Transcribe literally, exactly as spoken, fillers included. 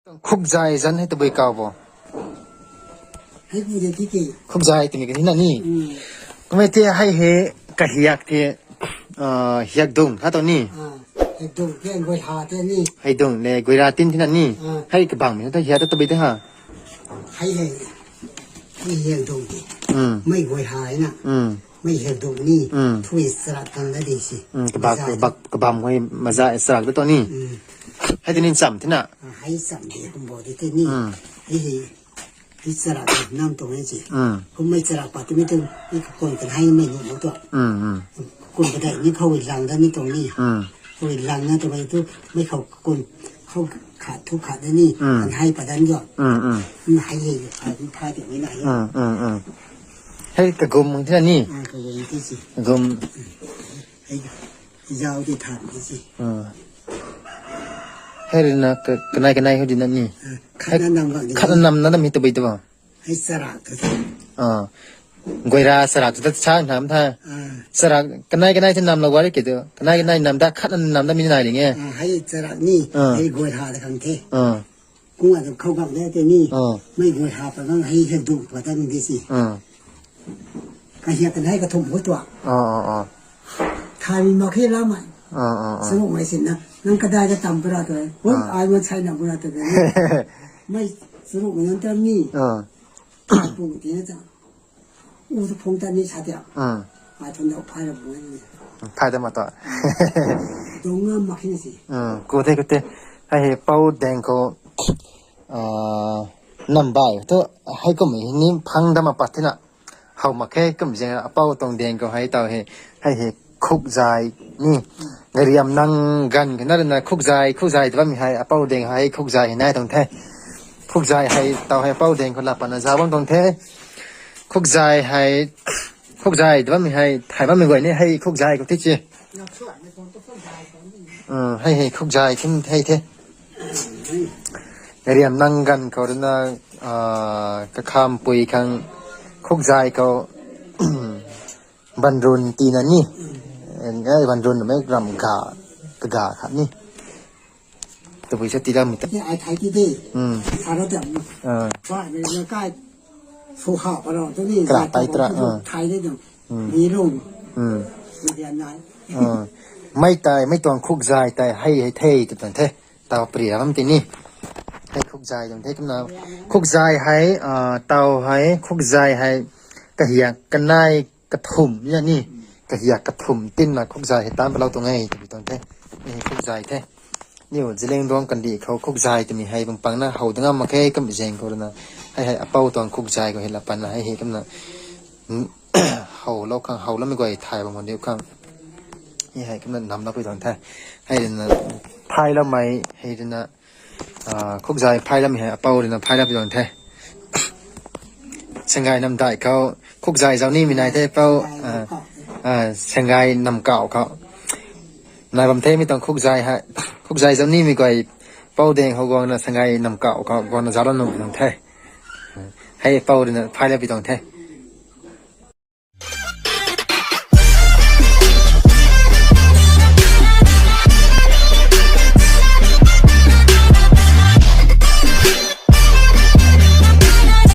Khukzai zan hei tabui kau bo. Hei bu de tiki. Khukzai timi kani na ni. Hmm. Kumei te hei he kahiak te, ah, hiak dung kha to ni. Ah, hiak dung te goi ha te ni. Hei dung le goi ra tin tina ni. Ah. Hei kabang mi ta hiak ta tabui te ha. Hei hei. Hei hiak dung te. Hmm. Mei goi ha na. Hmm. Mei hiak dung ni. Hmm. Thui sarak tang da di si. Hmm. Kabak, maza kabak, kabam hei maza sarak da to ni. Hmm. Hei te ni cham tina. Ah, hei cham de kum bo de te ni. Hmm. Hei hei. Hei charak nam tuang e si. Hmm. Kum mei charak pa tu mi tu, mi kakun kan hei mei ni mo tu. Hmm, hmm. Kum kadai ni khou i lang da ni tuang ni. Hmm. Khou i lang na tu mei tu, mei khou kakun, khou khat thu khat da ni, hmm, kan hei pa dan jo. Hmm, hmm. Ni hei hei, hei ni pha ti ni na hei. Hmm, hmm, hmm. Hei kagum mang tina ni. Ah, kagum ti si. Kagum. Hei, hei zau ti than ti si. Hmm. Hei rui na ka, kanai kanai hou di na ni. Ah, khat na nam gang di. Khat na nam na nam hei tabui tu ba. Hei charak tu. Ah. Goira charak tu ta sa nam tha. Ah. Charak kanai kanai tu nam la wari ki tu. Kanai kanai nam da khat na nam da mi nai ring e. Ah, hei charak ni. Ah. Hei goira da khang the. Ah. Kung a tu khou gak de te ni. Ah. Mei goira pa gang hei hei du pa ta mi di si. Ah. Kahiak kan hei kathum hu tua. Ah, ah, ah. Thai mi mak he la mai. Ah, ah, ah. Saruk mai sin na. Nang kadai da tam pura tu. Hun ai man sai na pura tu. Mei saruk mai nang tam ni. Ah. Pung ti na ta. U tu phong ta ni sa tia. Hmm. Ai thun dau phai ra bu ni. Phai da ma ta. Dong ngam mak hina si. Hmm. Ku te, ku te. Hei hei pau deng khou, ah, nam bai tu hei kum hei ni phang da ma pat tina. How mak khe kum zeng apau tuang deng khou hei tau hei. Hei hei khukzai ni. Gariam nang gan khe na rui na khukzai, khukzai tu bam hei apau deng hei khukzai hei nai tuang the. Khukzai hei tau hei apau deng khou la pana za bam tuang the. Khukzai hei, khukzai tu bam hei, thai bam guay ni hei khukzai khou ti chi. Uh, hei hei khukzai khim hei the. Riam nang gan khou rui na, uh, kakham pui khang khukzai khou banrun ti na ni. Ngai banrun mei ram ga, kaga khat ni. Tabui sa ti lam mi ta. Ai thai ti de. Hmm. Sa ra tam. Ah. Ba ni na kai. Su ha pa ro tu ni. Kra tai tra, ah. Thai de dong. Hmm. Ni rong. Hmm. Ni dia nai. Ah. Mei tai, mei tuang khukzai tai hei hei the tu tuang the. Tau pri ram ti ni. Hei khukzai tuang the kumna. Khukzai hei, ah, tau hei, khukzai hei. Kahiak kanai kathum ni na ni. Kahiak kathum tin na khukzai hei tan palou tuang e, tabui tuang the. Ni khukzai the. Niu Zeliangrong kandih khou khukzai timi hei bang pang na how da ngam mak khe kum zeng khou rui na. Hei hei apau tuang khukzai khou hei la pan na hei hei kumna. How lou khang, how lou mei guay thai bang diu khang. Hei hei kumna nam lou pui tuang the. Hei rui na phai lou mei, hei rui na, ah, khukzai phai lou mei hei apau rui na phai lou pui tuang the. Sangay nam dai khou, khukzai zau ni mi nai the pau, ah, ah, Sangay nam kau khou. Nai bam the mi tuang khukzai hei, khukzai zau ni mi guay pau deng khou guang na Sangay nam kau khou guang na zau lou nung pui tuang the. Hei pau rui na phai lou pui tuang the.